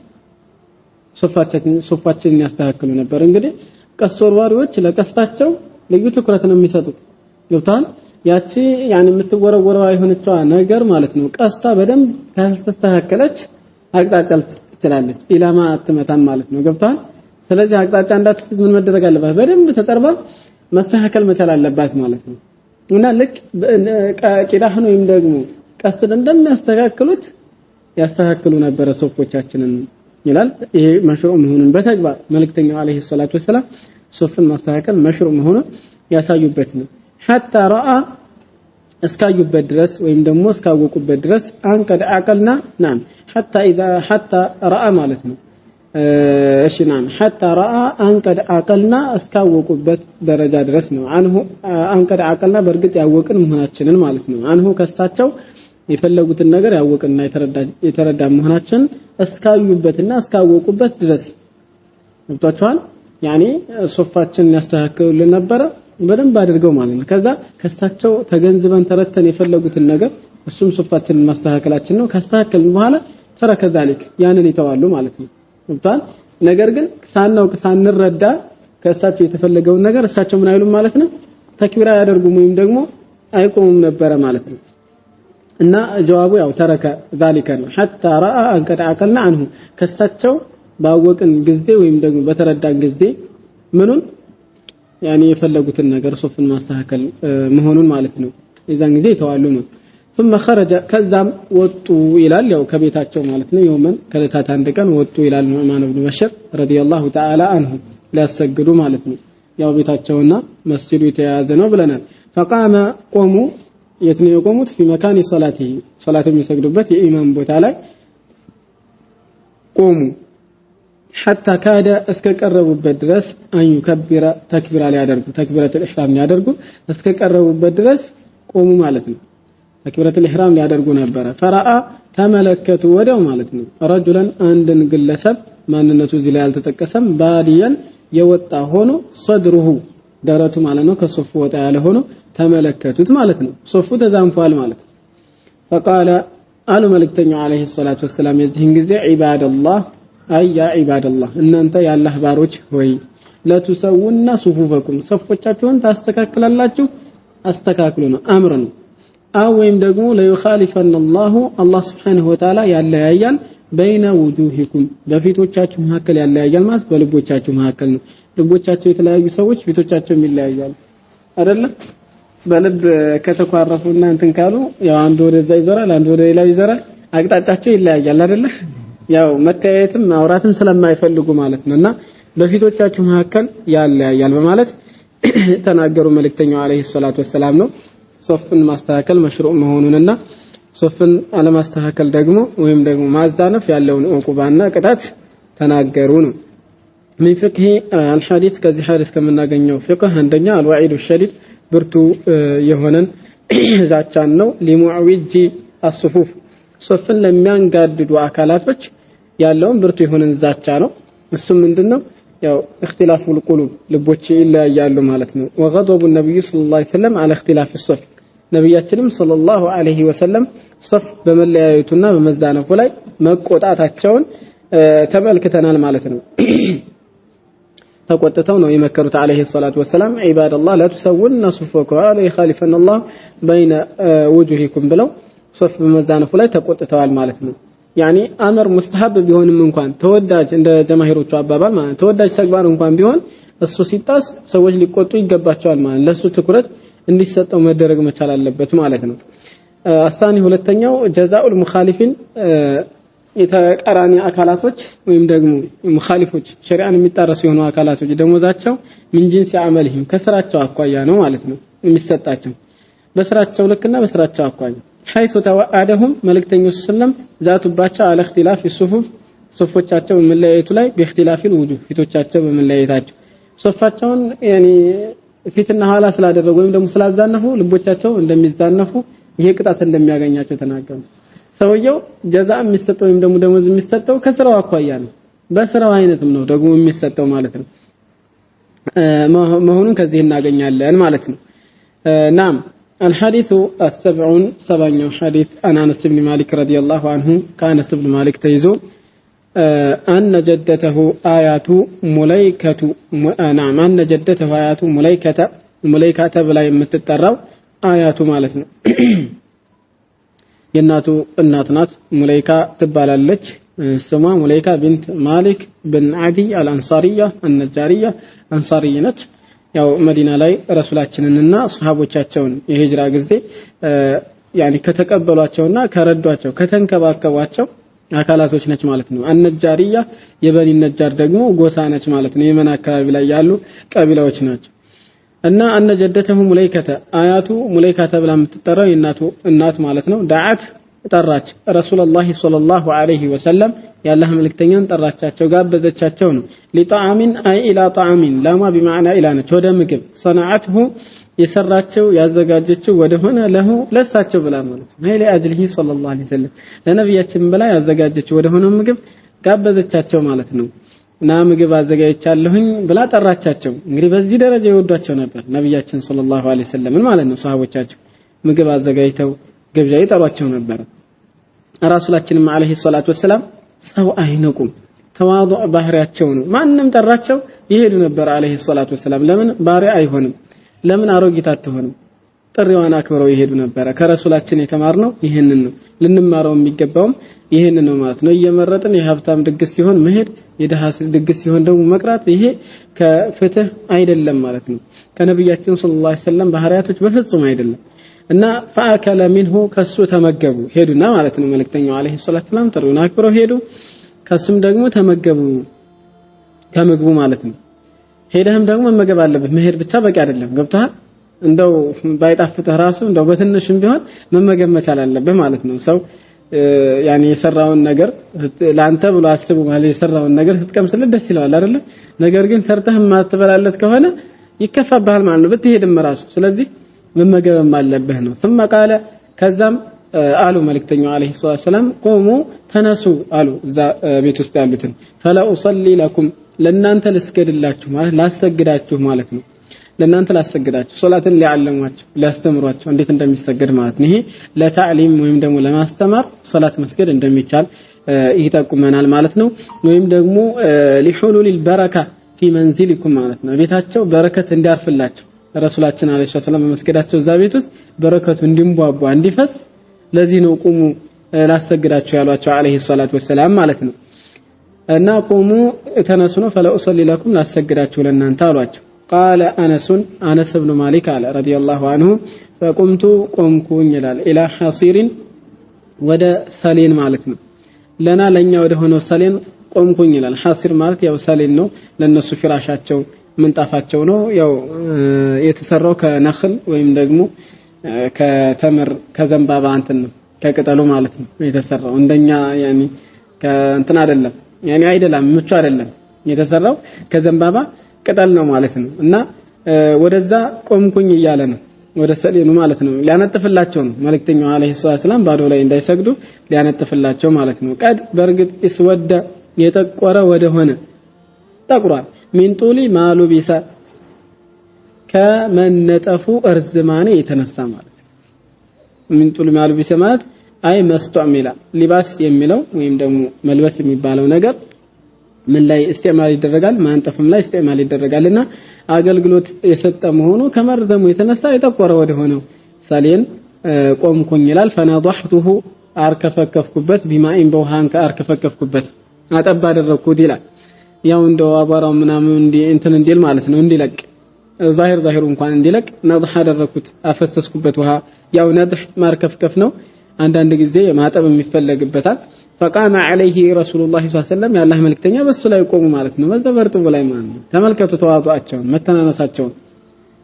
ሶፋችንን ያስተካክሉ ነበር። እንግዲህ ቀስት ወርዋሪዎች ለቀስታቸው ልዩ ትኩረት ነው የሚሰጡት። ገብቷል? ያቺ ያን የምትወረወረዋ የሆነችዋ ነገር ማለት ነው። ቀስቷ በደንብ ካልተስተካከለች አቅጣጫ ትችላለች፣ ኢላማ አትመታም ማለት ነው። ገብቷል? ስለዚህ አቅጣጫ እንዳትስት ምን መደረግ አለባት? በደንብ ተጠርባ መስተካከል መቻል አለባት ማለት ነው። እና ልክ ቂዳህን ወይም ደግሞ ቀስትን እንደሚያስተካክሉት ያስተካክሉ ነበረ ሶፎቻችንን ይላል። ይሄ መሽሩዕ መሆኑን በተግባር መልእክተኛው አለይሂ ሰላቱ ወሰላም ሶፍን ማስተካከል መሽሩዕ መሆኑን ያሳዩበት ነው። ሐታ ረአ እስካዩበት ድረስ ወይም ደግሞ እስካወቁበት ድረስ አንቀድ አቀልና ናም ሐታ ኢዛ ሐታ ረአ ማለት ነው። እሺ ናም ሐታ ረአ አንቀድ አቀልና እስካወቁበት ደረጃ ድረስ ነው። አንሁ አንቀድ አቀልና በእርግጥ ያወቅን መሆናችንን ማለት ነው። አንሁ ከሳቸው የፈለጉትን ነገር ያወቅንና የተረዳ መሆናችን እስካዩበትና እስካወቁበት ድረስ ገብቷቸዋል። ያኔ ሶፋችንን ያስተካክሉልን ነበረ በደንብ አድርገው ማለት ነው። ከዛ ከሳቸው ተገንዝበን ተረተን የፈለጉትን ነገር እሱም ሶፋችንን ማስተካከላችን ነው። ካስተካከልን በኋላ ተረከ ዛሊክ ያንን ይተዋሉ ማለት ነው። ገብቷል። ነገር ግን ሳናውቅ ሳንረዳ ከእሳቸው የተፈለገውን ነገር እሳቸው ምን አይሉም ማለት ነው፣ ተክቢራ አያደርጉም ወይም ደግሞ አይቆሙም ነበረ ማለት ነው። እና ጀዋቡ ያው ተረከ ዛሊከ ነው። ሐታ ረአ አንቀድ አቀልና አንሁ ከሳቸው ባወቅን ጊዜ ወይም ደግሞ በተረዳን ጊዜ ምኑን ያኒ የፈለጉትን ነገር ሶፍን ማስተካከል መሆኑን ማለት ነው። የዛን ጊዜ ይተዋሉ ነው። ثم خرج ከዛም ወጡ ይላል፣ ያው ከቤታቸው ማለት ነው። የውመን ከለታት አንድ ቀን ወጡ ይላል ኑዕማን ኢብኑ በሽር ረዲየላሁ ተዓላ አንሁ ሊያሰግዱ ማለት ነው። ያው ቤታቸውና መስጂዱ የተያያዘ ነው ብለናል። فقام ቆሙ። የት ነው የቆሙት? في مكان صلاته ሶላት የሚሰግዱበት የኢማም ቦታ ላይ ቆሙ። حتى كاد እስከቀረቡበት ድረስ أن يكبر ተክቢራ ሊያደርጉ تكبيرة الإحرام ሊያደርጉ እስከቀረቡበት ድረስ ቆሙ ማለት ነው። تكبيرة الإحرام ሊያደርጉ ነበረ። فرأى ተመለከቱ ወዲያው ማለት ነው። رجلا አንድን ግለሰብ ማንነቱ እዚህ ላይ አልተጠቀሰም። باديا የወጣ ሆኖ صدره ደረቱ ማለት ነው ከሶፉ ወጣ ያለ ሆኖ ተመለከቱት ማለት ነው። ሶፉ ተዛንፏል ማለት ነው። فقال አሉ መልእክተኛው عليه الصلاة والسلام የዚህን ጊዜ عباد الله أي يا عباد الله እናንተ የአላህ ባሮች ሆይ لتسون صفوفكم ሶፎቻችሁን ታስተካክላላችሁ፣ አስተካክሉ ነው أمر ነው። أو ወይም ደግሞ ليخالفن الله አላህ سبحانه وتعالى ያለያያል بين وجوهكم በፊቶቻችሁ መካከል ያለያያል ማለት በልቦቻችሁ መካከል ነው። ልቦቻቸው የተለያዩ ሰዎች ፊቶቻቸውም ይለያያሉ አይደለ? በልብ ከተኳረፉና እንትን ካሉ ያው አንዱ ወደዛ ይዞራል፣ አንዱ ወደ ሌላው ይዞራል። አቅጣጫቸው ይለያያል አይደለ? ያው መተያየትም ማውራትም ስለማይፈልጉ ማለት ነውና በፊቶቻችሁ መካከል ያለያያል በማለት ተናገሩ መልእክተኛው عليه الصلاة والسلام ነው። ሶፍን ማስተካከል مشروع መሆኑንና ሶፍን አለማስተካከል ደግሞ ወይም ደግሞ ማዛነፍ ያለውን ዑቁባና ቅጣት ተናገሩ ነው። من فقه الحديث ከዚህ ሐዲስ ከምናገኘው ፍቅህ አንደኛ الوعيد الشديد ብርቱ የሆነን ዛቻን ነው። لمعوج الصفوف ሶፍን ለሚያንጋድዱ አካላቶች ያለውን ብርቱ የሆነን ዛቻ ነው። እሱም ምንድነው? ያው اختلاف القلوب ልቦች ይለያያሉ ማለት ነው። وغضب النبي صلى الله عليه وسلم على اختلاف الصف ነብያችንም صلى الله عليه وسلم ሶፍ በመለያየቱና በመዛነፉ ላይ መቆጣታቸውን ተመልክተናል ማለት ነው። ተቆጥተው ነው የመከሩት عليه الصلاة والسلام عباد الله لتسون صفوفكم ليخالفن الله بين وجوهكم ብለው ሶፍ በመዛነፉ ላይ ተቆጥተዋል ማለት ነው። يعني أمر مستحب ቢሆንም እንኳን ተወዳጅ እንደ ጀማሂሮቹ አባባል ማለት ተወዳጅ ተግባር እንኳን ቢሆን እሱ ሲጣስ ሰዎች ሊቆጡ ይገባቸዋል ማለት ለሱ ትኩረት እንዲሰጠው መደረግ መቻል አለበት ማለት ነው። الثاني ሁለተኛው جزاء المخالفين የተቃራኒ አካላቶች ወይም ደግሞ ሙኻሊፎች ሸሪዓን የሚጣረሱ የሆኑ አካላቶች ደሞዛቸው من جنس عملهم ከስራቸው አኳያ ነው ማለት ነው የሚሰጣቸው በስራቸው ልክና በስራቸው አኳያ። حيث توعدهم መልእክተኛው ሰለም ዛቱባቸው على اختلاف الصفوف ሶፎቻቸው በመለያየቱ ላይ باختلاف الوجوه ፊቶቻቸው በመለያየታቸው ሶፋቸውን يعني ፊትና ኋላ ስላደረጉ ወይም ደግሞ ስላዛነፉ ልቦቻቸው እንደሚዛነፉ ይሄ ቅጣት እንደሚያገኛቸው ተናገሩ። ሰውየው ጀዛ የሚሰጠው ወይም ደግሞ ደሞዝ የሚሰጠው ከስራው አኳያ ነው። በስራው አይነትም ነው ደግሞ የሚሰጠው ማለት ነው መሆኑን ከዚህ እናገኛለን ማለት ነው። نعم الحديث السبعون ሰባኛው ሐዲስ عن أنس بن مالك رضي الله عنه ከአነስ ብን ማሊክ ተይዞ أن جدته አያቱ ሙለይከቱ نعم أن جدته አያቱ ሙለይከተ ሙለይካ ተብላ የምትጠራው አያቱ ማለት ነው። የእናቱ እናት ናት፣ ሙለይካ ትባላለች። ስሟ ሙለይካ ቢንት ማሊክ ብን አዲ አልአንሳሪያ አልነጃሪያ አንሳሪያ ነች። ያው መዲና ላይ ረሱላችንንና ሱሐቦቻቸውን የሂጅራ ጊዜ يعني ከተቀበሏቸውና ከረዷቸው ከተንከባከቧቸው አካላቶች ነች ማለት ነው። አልነጃሪያ የበኒ ነጃር ደግሞ ጎሳ ነች ማለት ነው። የመን አካባቢ ላይ ያሉ ቀቢላዎች ናቸው። እና أن جدته ሙለይከተ አያቱ ሙለይካ ተብላ የምትጠራው የእናቱ እናት ማለት ነው። دعت ጠራች رسول الله صلى الله عليه وسلم የአላህ መልእክተኛን ጠራቻቸው ጋበዘቻቸው ነው። لطعام أي إلى طعام ላሟ بمعنى إلى ነች ወደ ምግብ صنعته የሰራቸው ያዘጋጀችው ወደሆነ له ለሳቸው ብላ ማለት ነው። لأجله صلى الله عليه وسلم ለነብያችን ብላ ያዘጋጀችው ወደሆነ ምግብ ጋበዘቻቸው ማለት ነው። ና ምግብ አዘጋጅቻለሁኝ ብላ ጠራቻቸው። እንግዲህ በዚህ ደረጃ ይወዷቸው ነበር ነብያችን صلى الله عليه وسلم ማለት ነው። ሰሃቦቻቸው ምግብ አዘጋጅተው ግብዣ ይጠሯቸው ነበር። ረሱላችንም عليه الصلاة والسلام ሰው አይንቁም፣ ተዋዱዕ ባህሪያቸው ነው። ማንም ጠራቸው ይሄዱ ነበር عليه الصلاة والسلام። ለምን ባሪያ አይሆንም? ለምን አሮጊት አትሆንም? ጥሪዋን አክብረው ይሄዱ ነበረ። ከረሱላችን የተማርነው ይህንን ነው፣ ልንማረው የሚገባውም ይህንን ነው ማለት ነው። እየመረጥን የሀብታም ድግስ ሲሆን መሄድ፣ የድሃ ድግስ ሲሆን ደግሞ መቅራት፣ ይሄ ከፍትህ አይደለም ማለት ነው። ከነብያችን صلى الله عليه وسلم ባህሪያቶች በፍጹም አይደለም። እና فأكل منه ከሱ ተመገቡ ሄዱና ማለት ነው። መልእክተኛው عليه الصلاة والسلام ጥሪውን አክብረው ሄዱ፣ ከሱም ደግሞ ተመገቡ ከምግቡ ማለት ነው። ሄደህም ደግሞ መመገብ አለብህ። መሄድ ብቻ በቂ አይደለም። ገብቶሃል? እንደው ባይጣፍጥህ ራሱ እንደው በትንሹም ቢሆን መመገብ መቻል አለብህ ማለት ነው። ሰው ያኔ የሰራውን ነገር ላንተ ብሎ አስቡ ማለት የሰራውን ነገር ስትቀምስለት ደስ ይለዋል አይደለ? ነገር ግን ሰርተህ የማትበላለት ከሆነ ይከፋብሃል ማለት ነው ብትሄድም ራሱ። ስለዚህ መመገብም አለብህ ነው። ثم قال ከዛም አሉ መልእክተኛው عليه الصلاة والسلام قوموا ተነሱ አሉ እዛ ቤት ውስጥ ያሉትን فلا أصلي لكم ለእናንተ ልስገድላችሁ ማለት ላሰግዳችሁ ማለት ነው። ለእናንተ ላሰግዳችሁ ሶላትን ሊያለሟቸው ሊያስተምሯቸው እንዴት እንደሚሰገድ ማለት ነው። ይሄ ለታዕሊም ወይም ደግሞ ለማስተማር ሶላት መስገድ እንደሚቻል ይጠቁመናል ማለት ነው። ወይም ደግሞ لحلول البركة في منزلكم ማለት ነው። ቤታቸው በረከት እንዲያርፍላቸው ረሱላችን عليه السلام በመስገዳቸው እዛ ቤት ውስጥ በረከቱ እንዲንቧቧ እንዲፈስ ለዚህ ነው قوموا ላሰግዳችሁ ያሏቸው عليه الصلاة والسلام ማለት ነው። እና قوموا ተነሱ ነው فلا أصلي لكم ላሰግዳችሁ ለእናንተ አሏቸው። قال أنس አነስ ብኑ ማሊክ አለ رضي الله عنه فقمت ቆምኩኝ ይላል إلى حصير ወደ ሰሌን ማለት ነው። لنا ለኛ ወደ ሆነው ሰሌን ቆምኩኝ ይላል። حصير ማለት ያው ሰሌን ነው፣ ለነሱ ፊራሻቸው ምንጣፋቸው ነው። ያው የተሰራው ከ نخل ወይም ደግሞ ከተምር ከዘንባባ እንትን ነው ከቅጠሉ ማለት ነው የተሰራው። እንደኛ ያኒ ከእንትን አይደለም ያኒ አይደለም ምቹ አይደለም። የተሰራው ከዘንባባ ቅጠል ነው ማለት ነው። እና ወደዛ ቆምኩኝ እያለ ነው ወደ ሰሌኑ ማለት ነው። ሊያነጥፍላቸው ነው መልእክተኛው عليه الصلاة والسلام ባዶ ላይ እንዳይሰግዱ ሊያነጥፍላቸው ማለት ነው። قد በእርግጥ اسود የጠቆረ ወደ ሆነ ጠቁሯል። من طول ما لبس ከመነጠፉ እርዝማኔ የተነሳ ማለት ነው። من طول ما لبس ማለት أي ما استعمل لباس የሚለው ወይም ደግሞ መልበስ የሚባለው ነገር ምን ላይ استعمال ይደረጋል? ማንጠፍም ላይ استعمال ይደረጋልና አገልግሎት የሰጠ መሆኑ ከመርዘሙ የተነሳ የጠቆረ ወደ ሆነው ሰሌን ቆምኩኝ ይላል። فنضحته አርከፈከፍኩበት بماء በውሃ አርከፈከፍኩበት አጠባ አደረግኩት ይላል። ያው እንደው አቧራው ምናምን እንትን እንዲል ማለት ነው እንዲለቅ ዛሂር ዛሂሩ እንኳን እንዲለቅ نضح አደረግኩት አፈሰስኩበት ውሃ። ያው نضح ማርከፍከፍ ነው። አንዳንድ ጊዜ ማጠብ የሚፈለግበታል። فقام عليه رسول الله صلى الله عليه وسلم የአላህ መልእክተኛ በሱ ላይ ቆሙ ማለት ነው። በዛ በርጥቡ ላይ ማለት ነው። ተመልከቱ ተዋዱአቸውን፣ መተናነሳቸውን።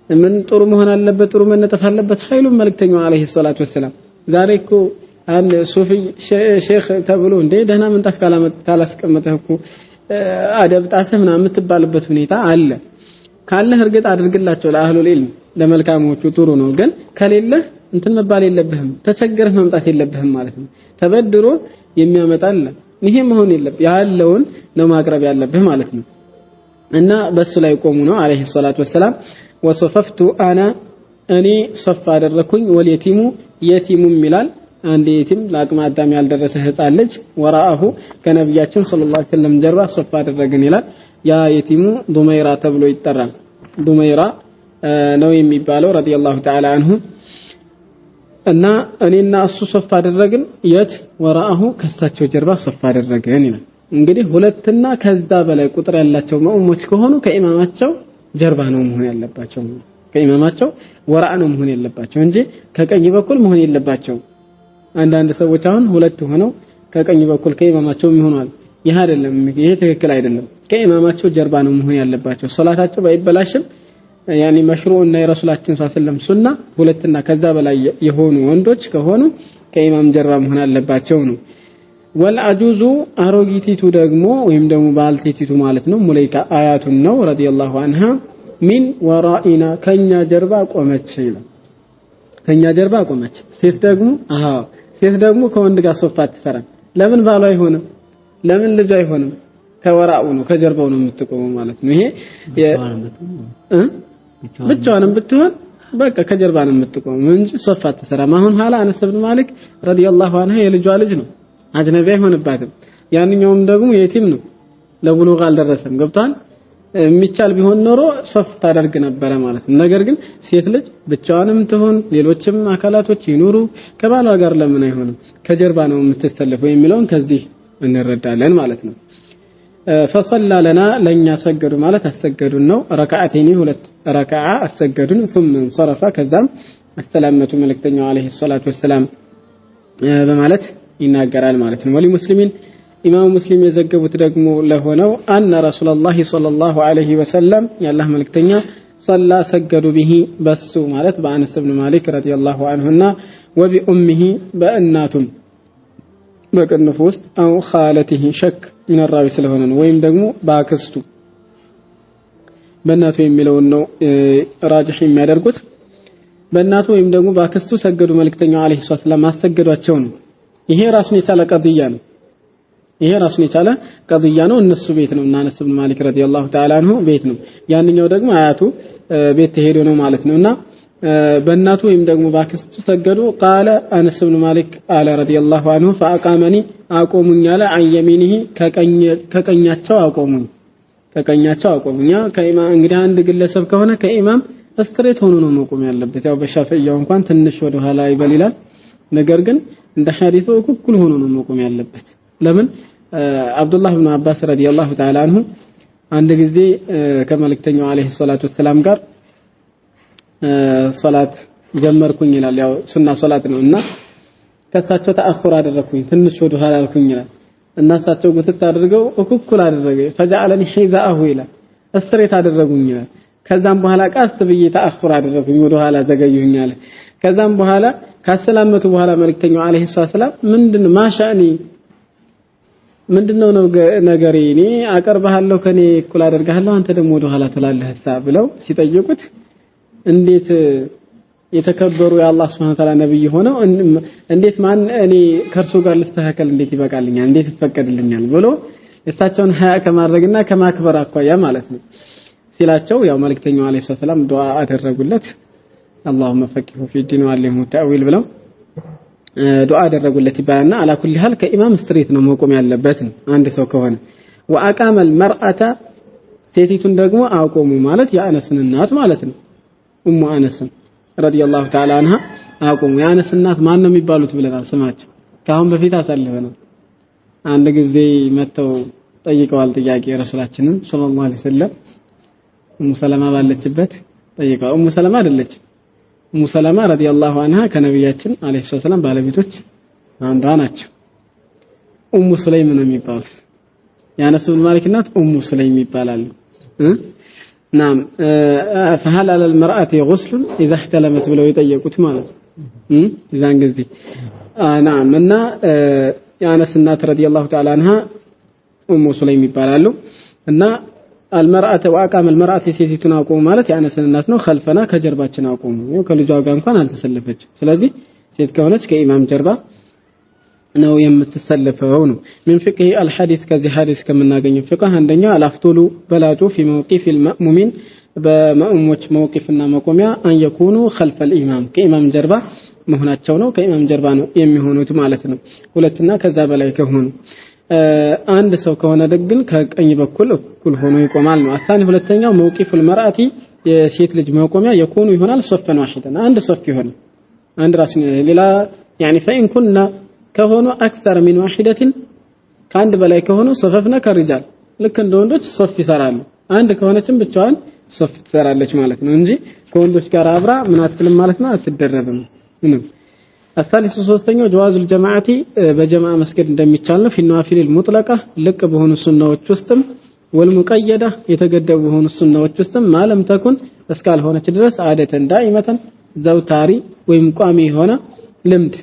ምን ጥሩ መሆን አለበት፣ ጥሩ መነጠፍ አለበት ኃይሉም መልእክተኛው عليه الصلاة والسلام። ዛሬ እኮ አንድ ሱፊ ሼክ ተብሎ እንዴ ደህና ምንጣፍ ካላስቀመጠህ እኮ አደብ ጣስህ ምናምን የምትባልበት ሁኔታ አለ። ካለህ እርግጥ አድርግላቸው ለ أهل العلم ለመልካሞቹ ጥሩ ነው። ግን ከሌለህ እንትን መባል የለብህም ተቸግረህ መምጣት የለብህም ማለት ነው። ተበድሮ የሚያመጣ አለ። ይሄ መሆን የለብህ ያለውን ነው ማቅረብ ያለብህ ማለት ነው። እና በሱ ላይ ቆሙ ነው عليه الصلاة والسلام። وصففت أنا እኔ ሶፍ አደረኩኝ واليتيم የቲሙም ይላል አንድ የቲም ለአቅመ አዳም ያልደረሰ ህፃን ልጅ وراءه ከነብያችን صلى الله عليه وسلم ጀርባ ሶፍ አደረግን ይላል። ያ የቲሙ ዱመይራ ተብሎ ይጠራል። ዱመይራ ነው የሚባለው رضي الله تعالى عنه። እና እኔና እሱ ሶፍ አደረግን የት وراءه ከሳቸው ጀርባ ሶፍ አደረግን ይላል። እንግዲህ ሁለትና ከዛ በላይ ቁጥር ያላቸው መኡሞች ከሆኑ ከኢማማቸው ጀርባ ነው መሆን ያለባቸው። ከኢማማቸው وراء ነው መሆን ያለባቸው እንጂ ከቀኝ በኩል መሆን የለባቸው። አንዳንድ ሰዎች አሁን ሁለት ሆነው ከቀኝ በኩል ከኢማማቸው ይሆናል። ይህ አይደለም፣ ይሄ ትክክል አይደለም። ከኢማማቸው ጀርባ ነው መሆን ያለባቸው። ሶላታቸው ባይበላሽም ያኒ መሽሩዕ እና የረሱላችን صلى الله عليه وسلم ሱና ሁለትና ከዛ በላይ የሆኑ ወንዶች ከሆኑ ከኢማም ጀርባ መሆን አለባቸው ነው። والعجوز አሮጊቲቱ ደግሞ ወይም ደግሞ ባልቴቲቱ ማለት ነው ሙለይካ አያቱን ነው رضي الله عنها من ورائنا ከኛ ጀርባ ቆመች ይላል። ከኛ ጀርባ ቆመች። ሴት ደግሞ አዎ ሴት ደግሞ ከወንድ ጋር ሶፋ አትሰራም። ለምን ባሏ አይሆንም? ለምን ልጅ አይሆንም? ከወራኡ ነው ከጀርባው ነው የምትቆመው ማለት ነው። ይሄ ብቻዋንም ብትሆን በቃ ከጀርባ ነው የምትቆመው እንጂ ሶፋ አትሰራም። አሁን ኋላ አነስ ብን ማሊክ رضي الله عنه የልጇ ልጅ ነው፣ አጅነቢ አይሆንባትም። ያንኛውም ደግሞ የቲም ነው፣ ለቡሉግ አልደረሰም። ገብቷል። የሚቻል ቢሆን ኖሮ ሶፍ ታደርግ ነበረ ማለት ነው። ነገር ግን ሴት ልጅ ብቻዋንም ትሆን ሌሎችም አካላቶች ይኑሩ ከባሏ ጋር ለምን አይሆንም ከጀርባ ነው የምትሰለፈው የሚለውን ከዚህ እንረዳለን ማለት ነው። فصلى لنا ለኛ ሰገዱ ማለት አሰገዱን ነው። ረካዓተይኒ ሁለት ረካዓ አሰገዱን። ثم انصرف ከዛም አሰላመቱ መልእክተኛው አለይሂ ሰላቱ ወሰላም በማለት ይናገራል ማለት ነው። ወሊሙስሊሚን ኢማሙ ሙስሊም የዘገቡት ደግሞ ለሆነው አነ ረሱላላሂ ሰለላሁ ዐለይሂ ወሰለም የአላህ መልእክተኛ ሰላ ሰገዱ ቢሂ በሱ ማለት በአነስ ብን ማሊክ ረዲየላሁ ዐንሁና ወቢኡሚሂ በእናቱም በቅንፍ ውስጥ አው ኻለቲሂ ሸክ ሚነራዊ ስለሆነ ነው፣ ወይም ደግሞ በአክስቱ በእናቱ የሚለውን ነው ራጅህ የሚያደርጉት። በእናቱ ወይም ደግሞ በአክስቱ ሰገዱ መልእክተኛው አለይሂ ሰላም አሰገዷቸው ነው። ይሄ ራሱን የቻለ ቀድያ ነው። ይሄ ራሱን የቻለ ቀድያ ነው። እነሱ ቤት ነው እና አነስ ብን ማሊክ ረዲየላሁ ተዓላ አንሁ ቤት ነው። ያንኛው ደግሞ አያቱ ቤት ተሄዶ ነው ማለት ነውና በእናቱ ወይም ደግሞ በአክስቱ ሰገዱ። ቃለ አነስ ብን ማሊክ አለ ረዲየላሁ አንሁ ፈአቃመኒ አቆሙኝ አለ عن يمينه ከቀኛቸው አቆሙኝ ከቀኛቸው አቆሙኝ። ከኢማም እንግዲህ አንድ ግለሰብ ከሆነ ከኢማም straight ሆኖ ነው መቆም ያለበት። ያው በሻፊዒያው እንኳን ትንሽ ወደ ኋላ ይበል ይላል። ነገር ግን እንደ ሐዲሱ እኩል ሆኖ ነው መቆም ያለበት። ለምን አብዱላህ ብን አባስ ረዲየላሁ ተዓላ አንሁ አንድ ጊዜ ከመልእክተኛው አለይሂ ሰላቱ ወሰላም ጋር ሶላት ጀመርኩኝ ይላል። ያው ሱና ሶላት ነውና ከሳቸው ተአኹር አደረኩኝ ትንሽ ወደ ኋላ አልኩኝ ይላል። እና እሳቸው ጉትት አድርገው እኩል አደረገ። ፈጀዐለኒ ሒዛአሁ ይላል straight አደረጉኝ ይላል። ከዛም በኋላ ቀስ ብዬ ተአኹር አደረኩኝ ወደ ኋላ ዘገዩኝ አለ። ከዛም በኋላ ካሰላመቱ በኋላ መልእክተኛው አለይሂ ሰላም ምንድነው ማሻኒ ምንድነው ነው ነገሬ እኔ አቀርብሃለሁ ከኔ እኩል አደርግሃለሁ አንተ ደግሞ ወደ ኋላ ትላለህ ብለው ሲጠይቁት እንዴት የተከበሩ የአላህ Subhanahu Wa Ta'ala ነብይ ሆነው እንዴት ማን እኔ ከርሱ ጋር ልስተካከል እንዴት ይበቃልኛል እንዴት ይፈቀድልኛል ብሎ እሳቸውን ሀያ ከማድረግና ከማክበር አኳያ ማለት ነው ሲላቸው ያው መልእክተኛው አለይሂ ሰላም ዱዓ አደረጉለት። اللهم فقهه في الدين وعلمه التأويل ብለው ዱዓ አደረጉለት ይባላልና على كل حال ከኢማም straight ነው መቆም ያለበት አንድ ሰው ከሆነ። وأقام المرأة ሴቲቱን ደግሞ አቆሙ ማለት የአነስን እናት ማለት ነው። ኡሙ አነስን ረዲየላሁ ተዓላ አንሃ አቆሙ። የአነስ እናት ማን ነው የሚባሉት ብለናል። ስማቸው ከአሁን በፊት አሳልፈናል። አንድ ጊዜ መተው ጠይቀዋል ጥያቄ ረሱላችንን ሰለላሁ ዐለይሂ ወሰለም ኡሙ ሰለማ ባለችበት ጠይቀዋል። ኡሙ ሰለማ አይደለችም። ኡሙ ሰለማ ረዲየላሁ አንሃ ከነብያችን አለይሂ ሰላም ባለቤቶች አንዷ ናቸው። ኡሙ ሱለይም ነው የሚባሉት። የአነስ ብን ማሊክ እናት ኡሙ ሱለይም ይባላሉ። ናም فهل على المرأة غسل اذا احتلمت ብለው የጠየቁት ማለት ነው እዛን ጊዜ ናም። እና የአነስ እናት ረዲየላሁ ተዓላ አንሃ ኡሙ ሱለይም ይባላሉ። እና المرأة وأقام المرأة ሴቲቱን አቆሙ ማለት የአነስን እናት ነው። خلفنا ከጀርባችን አቆሙ። ከልጇ ጋር እንኳን አልተሰለፈችም። ስለዚህ ሴት ከሆነች ከኢማም ጀርባ ነው የምትሰለፈው ነው። من فقه الحديث ከዚህ ሐዲስ ከምናገኘው ፍቅህ አንደኛ الأفضل በላጩ في موقف المأمومين በማእሙሞች መውቂፍና መቆሚያ أن يكونوا خلف الإمام ከኢማም ጀርባ መሆናቸው ነው። ከኢማም ጀርባ ነው የሚሆኑት ማለት ነው። ሁለትና ከዛ በላይ ከሆኑ አንድ ሰው ከሆነ ግን ከቀኝ በኩል እኩል ሆኖ ይቆማል ነው። الثاني ሁለተኛው موقف المرأة የሴት ልጅ መቆሚያ يكون ይሆናል صفا واحدا አንድ ሶፍ ይሆናል አንድ ራስ ሌላ يعني فإن كن ከሆኑ أكثر من واحدة ከአንድ በላይ ከሆኑ صففن كالرجال ልክ እንደ ወንዶች ሶፍ ይሰራሉ። አንድ ከሆነችም ብቻዋን ሶፍ ትሰራለች ማለት ነው እንጂ ከወንዶች ጋር አብራ ምን አትልም ማለት ነው፣ አትደረብም። ምንም الثالث ሶስተኛው جواز الجماعة በጀማዓ መስገድ እንደሚቻል ነው። في النوافل المطلقة ልቅ በሆኑ ሱናዎች ውስጥም والمقيدة የተገደቡ በሆኑ ሱናዎች ውስጥም ما لم تكن እስካልሆነች ድረስ عادة دائمة ዘውታሪ ወይም ቋሚ የሆነ ልምድ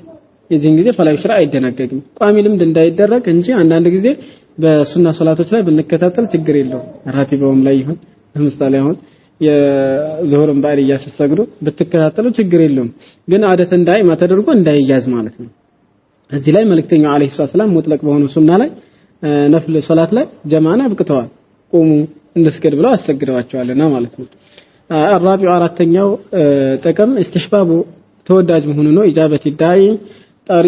የዚህን ጊዜ فلا يشرع አይደነገግም። ቋሚ ልምድ እንዳይደረግ እንጂ አንዳንድ ጊዜ በሱና ሶላቶች ላይ ብንከታተል ችግር የለውም። ራቲባውም ላይ ይሁን ለምሳሌ አሁን የዙሁርን በዓል እያሰሰግዱ ብትከታተሉ ችግር የለውም። ግን عادة دائمة ተደርጎ እንዳይያዝ ማለት ነው። እዚህ ላይ መልእክተኛው አለይሂ ሰላም ሙጥለቅ በሆኑ ሱና ላይ ነፍል ሶላት ላይ ጀማዓን አብቅተዋል። ቁሙ እንስገድ ብለው አሰግደዋቸዋልና ማለት ነው። الرابع አራተኛው ጥቅም استحباب ተወዳጅ መሆኑ ነው። إجابة الداعي ጠሪ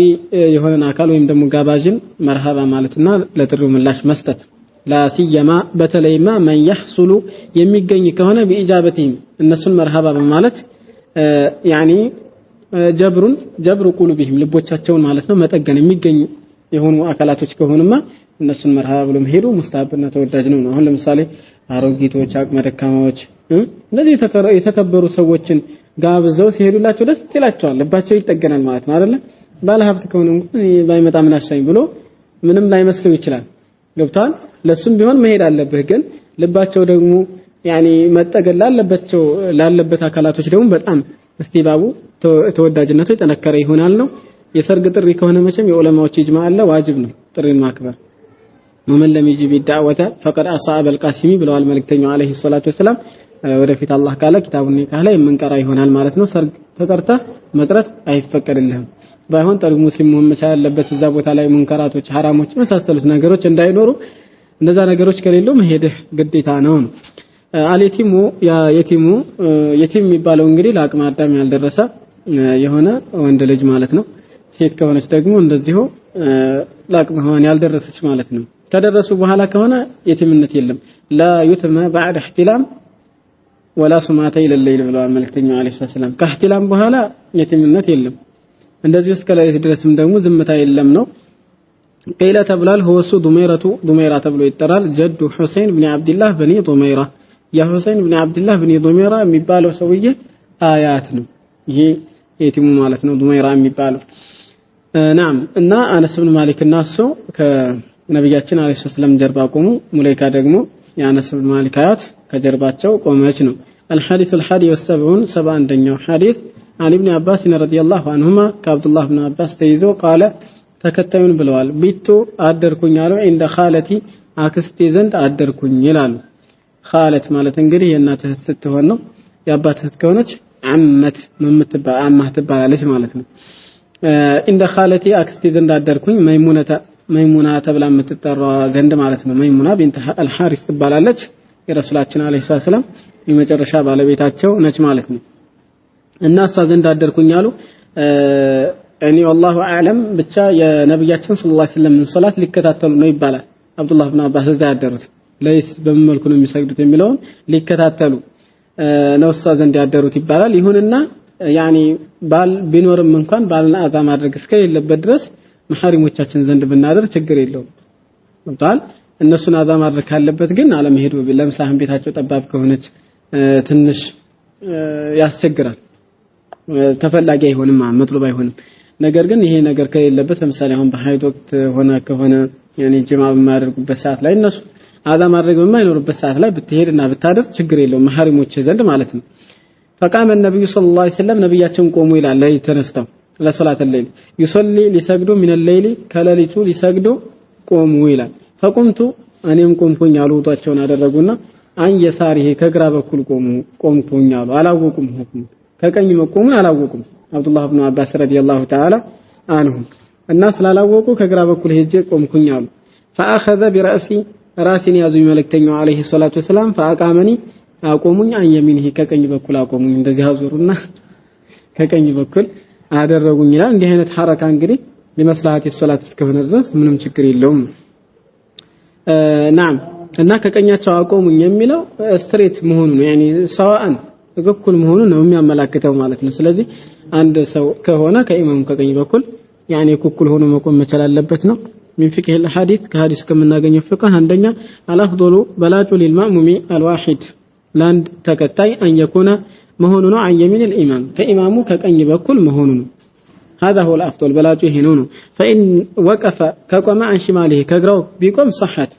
የሆነን አካል ወይም ደግሞ ጋባዥን መርሃባ ማለትና ለጥሪው ምላሽ መስጠት። لا سيما በተለይማ من يحصل የሚገኝ ከሆነ بإجابتهم እነሱን መርሃባ በማለት يعني جبر جبر قلوبهم ልቦቻቸውን ማለት ነው መጠገን የሚገኝ የሆኑ አካላቶች ከሆኑማ እነሱን መርሃባ ብሎ መሄዱ ሙስተሐብና ተወዳጅ ነው። አሁን ለምሳሌ አሮጊቶች፣ አቅመ ደካማዎች እነዚህ የተከበሩ ሰዎችን ጋብዘው ሲሄዱላቸው ደስ ይላቸዋል፣ ልባቸው ይጠገናል ማለት ነው አይደለ? ባለሀብት ከሆነ እንኳን ባይመጣ ምን አሻኝ ብሎ ምንም ላይመስለው ይችላል። ገብቷል? ለሱም ቢሆን መሄድ አለብህ። ግን ልባቸው ደግሞ ያኒ መጠገን ላለባቸው ላለበት አካላቶች ደግሞ በጣም እስቲባቡ ተወዳጅነቱ የጠነከረ ይሆናል ነው። የሰርግ ጥሪ ከሆነ መቼም የዑለማዎች ኢጅማ አለ፣ ዋጅብ ነው ጥሪን ማክበር። ومن لم يجب الدعوة فقد عصى أبا القاسم ብለዋል መልእክተኛው عليه الصلاة والسلام። ወደፊት አላህ ካለ ኪታቡን ኒካህ ላይ የምንቀራ ይሆናል ማለት ነው። ሰርግ ተጠርተህ መቅረት አይፈቀድልህም። ባይሆን ጠሪው ሙስሊም መሆን መቻል አለበት። እዛ ቦታ ላይ ሙንከራቶች፣ ሐራሞች የመሳሰሉት ነገሮች እንዳይኖሩ እነዛ ነገሮች ከሌሉ መሄድህ ግዴታ ነው ነው። አልየቲሙ ያ የቲሙ የቲም የሚባለው እንግዲህ ለአቅመ አዳም ያልደረሰ የሆነ ወንድ ልጅ ማለት ነው። ሴት ከሆነች ደግሞ እንደዚሁ ለአቅመ ሔዋን ያልደረሰች ማለት ነው። ከደረሱ በኋላ ከሆነ የቲምነት የለም። لا يتم بعد احتلام ولا سمات إلى الليل ብለዋል መልእክተኛው عليه السلام። ከእህቲላም በኋላ የቲምነት የለም። እንደዚሁ እስከ ሌሊት ድረስም ደግሞ ዝምታ የለም ነው። قيل ተብሏል። هو እሱ ዱመይረቱ ዱመይራ ተብሎ ይጠራል። جد ሁሴን ብን አብድላህ ብኒ ዱመይራ የሁሴን ብን አብድላህ ብኒ ዱመይራ የሚባለው ሰውዬ አያት ነው። ይሄ የቲሙ ማለት ነው ዱመይራ የሚባለው نعم። እና አነስ ብን ማሊክ እና እሱ ከነቢያችን عليه السلام ጀርባ ቆሙ። ሙለይካ ደግሞ የአነስ ብን ማሊክ አያት ከጀርባቸው ቆመች ነው። الحديث الحادي والسبعون 71ኛው ሐዲስ عن ابن عباس رضي الله عنهما ከአብዱላህ ብን አባስ ተይዞ قال ተከታዩን ብለዋል። بت አደርኩኝ አሉ። عند خالتي አክስቴ ዘንድ አደርኩኝ ይላሉ። خالة ማለት እንግዲህ የእናት እህት ስትሆን ነው። የአባት እህት ከሆነች عمة አማህ ትባላለች ማለት ነው። عند خالتي አክስቴ ዘንድ አደርኩኝ መይሙነታ መይሙና ተብላ የምትጠራ ዘንድ ማለት ነው። መይሙና ቢንት አልሐሪስ ትባላለች። የረሱላችን عليه السلام የመጨረሻ ባለቤታቸው ነች ማለት ነው። እና እሷ ዘንድ አደርኩኝ አሉ። እኔ والله أعلم ብቻ የነብያችን صلى الله عليه وسلم ሶላት ሊከታተሉ ነው ይባላል። አብዱላህ ብን አባስ እዛ ያደሩት ለይስ በምን መልኩ ነው የሚሰግዱት የሚለውን ሊከታተሉ ነው እሷ ዘንድ ያደሩት ይባላል። ይሁንና يعني ባል ቢኖርም እንኳን ባልን አዛ ማድረግ እስከሌለበት ድረስ መሐሪሞቻችን ዘንድ ብናደር ችግር የለውም። ገብቶሃል? እነሱን አዛ ማድረግ ካለበት ግን አለመሄዱ ለምሳሌ ቤታቸው ጠባብ ከሆነች ትንሽ ያስቸግራል። ተፈላጊ አይሆንም፣ مطلوب አይሆንም። ነገር ግን ይሄ ነገር ከሌለበት ለምሳሌ አሁን በሀይድ ወቅት ሆነ ከሆነ يعني ጅማ በማያደርጉበት ሰዓት ላይ እነሱ አዛ ማድረግ በማይኖርበት ሰዓት ላይ ብትሄድና ብታደር ችግር የለውም መሐሪሞች ዘንድ ማለት ነው። فقام النبي صلى الله عليه وسلم ነብያችን ቆሙ ይላል። ላይ ተነስተው ለ صلاة الليل يصلي ሊሰግዱ من الليل ከሌሊቱ ሊሰግዱ ቆሙ ይላል። فقمت እኔም ቆምኩኝ አሉ። ውጧቸውን አደረጉና عن يساره ከግራ በኩል ቆሙ ቆምኩኝ አሉ። አላወቁም ሁክሙ ከቀኝ መቆሙን አላወቁም። አብዱላህ ብን አባስ رضي الله تعالى عنه እና ስላላወቁ ከግራ በኩል ሄጄ ቆምኩኝ አሉ። فأخذ برأسي ራሴን ያዙኝ መልእክተኛው عليه الصلاة والسلام فأقامني አቆሙኝ عن يمينه ከቀኝ በኩል አቆሙኝ። እንደዚህ አዞሩና ከቀኝ በኩል አደረጉኝ ይላል። እንዲህ አይነት ሐረካ እንግዲህ لمصلحة الصلاة እስከሆነ ድረስ ምንም ችግር የለውም። نعم እና ከቀኛቸው አቆሙኝ የሚለው straight መሆኑ ነው። يعني سواء እኩል መሆኑ ነው የሚያመላክተው ማለት ነው። ስለዚህ አንድ ሰው ከሆነ ከኢማሙ ከቀኝ በኩል يعني እኩል ሆኖ መቆም መቻል አለበት ነው። من فقه الحديث ከሐዲሱ ከምናገኘው ፍቅህ አንደኛ الأفضل በላጩ للمأموم الواحد ለአንድ ተከታይ أن يكون መሆኑ ነው። عن يمين الإمام ከኢማሙ ከቀኝ በኩል መሆኑ ነው። هذا هو الأفضل በላጩ ይሄ ነው ነው። فإن وقف ከቆመ عن شماله ከግራው ቢቆም صحت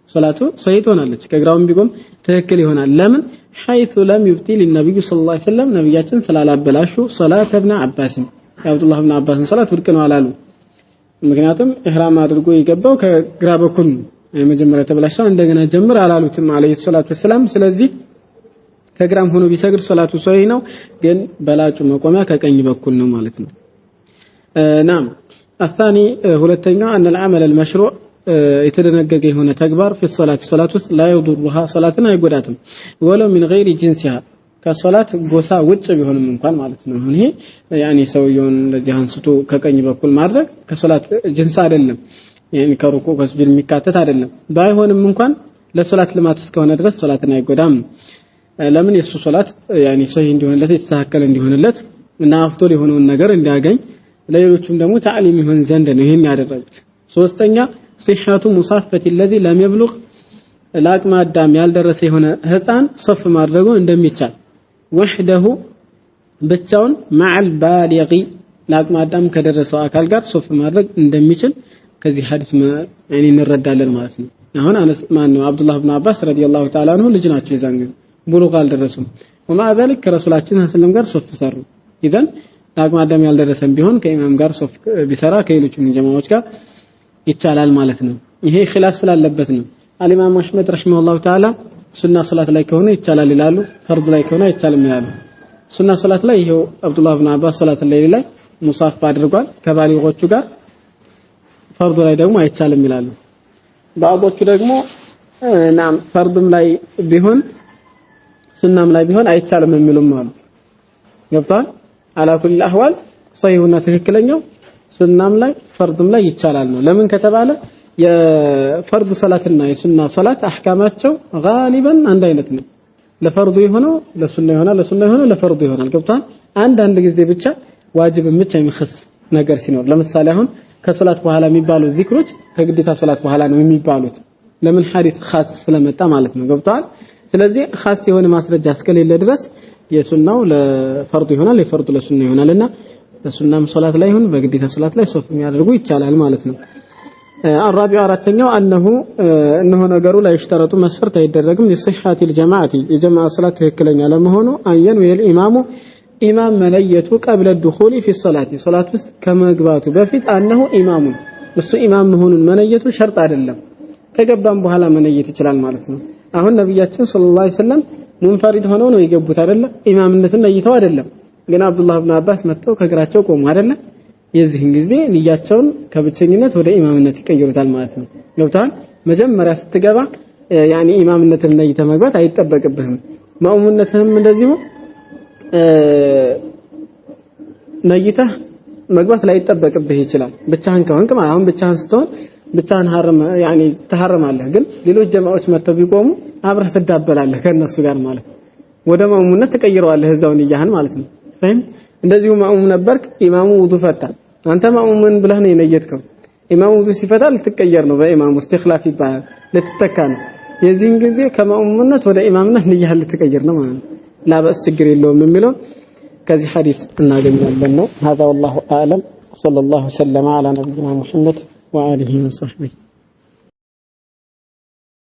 ሶላቱ ሰሂህ ትሆናለች። ከግራውም ቢቆም ትክክል ይሆናል። ለምን حيث لم يبطل النبي صلى الله عليه وسلم ነብያችን ስላላበላሹ صلاة ابن عباس የአብዱላህ ብን አባስን ሶላት ውድቅ ነው አላሉ። ምክንያቱም ኢህራም አድርጎ የገባው ከግራ በኩል ነው። የመጀመሪያ ተበላሽቷል እንደገና ጀምር አላሉትም عليه الصلاة والسلام። ስለዚህ ከግራም ሆኖ ቢሰግድ ሶላቱ ሶሂህ ነው፣ ግን በላጩ መቆሚያ ከቀኝ በኩል ነው ማለት ነው። نعم الثاني ሁለተኛው أن العمل المشروع የተደነገገ የሆነ ተግባር في الصلاة ሶላት ውስጥ لا يضرها ሶላትን አይጎዳትም ولو من غير جنسها ከሶላት ጎሳ ውጭ ቢሆንም እንኳን ማለት ነው። አሁን ይሄ يعني ሰውየውን እንደዚህ አንስቶ ከቀኝ በኩል ማድረግ ከሶላት ጅንስ አይደለም። ይሄን ከሩኩ ከስጁድ የሚካተት አይደለም። ባይሆንም እንኳን ለሶላት ልማት እስከሆነ ድረስ ሶላትን አይጎዳም። ለምን የሱ ሶላት يعني ሰሂህ እንዲሆንለት የተስተካከለ እንዲሆንለት እና አፍቶል የሆነውን ነገር እንዲያገኝ ለሌሎቹም ደግሞ تعليم ይሆን ዘንድ ነው ይሄን ያደረጉት። ሶስተኛ صحة مصافة الذي لم يبلغ ለአቅመ አዳም ያልደረሰ የሆነ ህፃን ሶፍ ማድረጉ እንደሚቻል وحده ብቻውን مع البالغ ለአቅመ አዳም ከደረሰው አካል ጋር ሶፍ ማድረግ እንደሚችል ከዚህ ሐዲስ يعني እንረዳለን ማለት ነው። አሁን አነስ ማን ነው አብዱላህ ኢብኑ አባስ رضي الله تعالى عنه ልጅ ናቸው፣ የዛን ጊዜ بلوغ አልደረሱም። ومع ذلك ከረሱላችን ሰለላሁ ጋር ሶፍ ሰሩ። إذن ለአቅመ አዳም ያልደረሰም ቢሆን ከኢማም ጋር ሶፍ ቢሰራ ከሌሎችም ጀማዎች ጋር ይቻላል ማለት ነው። ይሄ خلاف ስላለበት ነው። አልኢማም አህመድ رحمه الله تعالى ሱና ሶላት ላይ ከሆነ ይቻላል ይላሉ፣ ፈርድ ላይ ከሆነ አይቻልም ይላሉ። ሱና ሶላት ላይ ይሄው አብዱላህ ኢብኑ አባስ ሶላት ላይ ሙሳፍ አድርጓል ከባሊጎቹ ጋር፣ ፈርዱ ላይ ደግሞ አይቻልም ይላሉ። ባዕዶቹ ደግሞ ናም ፈርድም ላይ ቢሆን ሱናም ላይ ቢሆን አይቻልም የሚሉም አሉ። ገብቷል? على كل الأحوال ሰሂሁና ትክክለኛው ሱናም ላይ ፈርድም ላይ ይቻላል ነው። ለምን ከተባለ የፈርድ ሶላትና የሱና ሶላት አህካማቸው غالبا አንድ አይነት ነው። ለፈርዱ የሆነው ለሱና ይሆናል፣ ለሱና የሆነው ለፈርዱ ይሆናል። ገብቷል? አንዳንድ ጊዜ ብቻ ዋጅብ ብቻ የሚخص ነገር ሲኖር ለምሳሌ አሁን ከሶላት በኋላ የሚባሉ ዚክሮች ከግዴታ ሶላት በኋላ ነው የሚባሉት። ለምን ሐዲስ خاص ስለመጣ ማለት ነው። ገብቷል? ስለዚህ خاص የሆነ ማስረጃ እስከሌለ ድረስ የሱናው ለፈርዱ ይሆናል፣ የፈርዱ ለሱና ይሆናልና በሱናም ሶላት ላይ ይሁን በግዴታ ሶላት ላይ ሶፍ የሚያደርጉ ይቻላል ማለት ነው። الرابع አራተኛው أنه እነሆ ነገሩ ላይ ይሽተረጡ መስፈርት አይደረግም لصحة الجماعة የጀማዓ ሶላት ትክክለኛ ለመሆኑ أن ينوي الإمام ኢማም መለየቱ قبل الدخول في الصلاة ሶላት ውስጥ ከመግባቱ በፊት أنه إمام እሱ ኢማም መሆኑን መነየቱ ሸርጥ አይደለም። ከገባም በኋላ መነየት ይችላል ማለት ነው። አሁን ነብያችን صلى الله عليه وسلم منفرد ሆነው ነው የገቡት አይደለ? ኢማምነትን ለይተው አይደለም። ግን አብዱላህ ኢብኑ አባስ መጥተው ከእግራቸው ቆሙ አይደለ? የዚህን ጊዜ ንያቸውን ከብቸኝነት ወደ ኢማምነት ይቀይሩታል ማለት ነው። ገብቷል? መጀመሪያ ስትገባ يعني ኢማምነትን ለይተህ መግባት አይጠበቅብህም። ማኡምነትህም እንደዚሁ ነይተህ መግባት ላይጠበቅብህ ይችላል። ብቻህን ከሆንክ ማለት አሁን ብቻህን ስትሆን ብቻህን ሐረም يعني ትሐረማለህ። ግን ሌሎች ጀማዎች መጥተው ቢቆሙ አብረህ ትዳበላለህ ከነሱ ጋር ማለት ነው። ወደ ማኡምነት ትቀይረዋለህ እዛው ንያህን ማለት ነው። فهم እንደዚሁ ማኡም ነበርክ፣ ኢማሙ ውዱ ፈታ፣ አንተ ማኡምን ብለህ ነው የነየትከው። ኢማሙ ውዱ ሲፈታ ልትቀየር ነው፣ በኢማሙ استخلاف ይባላል፣ ልትተካ ነው። የዚህን ጊዜ ከማኡምነት ወደ ኢማምነት ንያህን ልትቀይር ነው ማለት ነው። لا بأس ችግር የለውም የሚለው ከዚህ ሐዲስ እናገኛለን ነው። هذا والله اعلم صلى الله وسلم على نبينا محمد وآله وصحبه.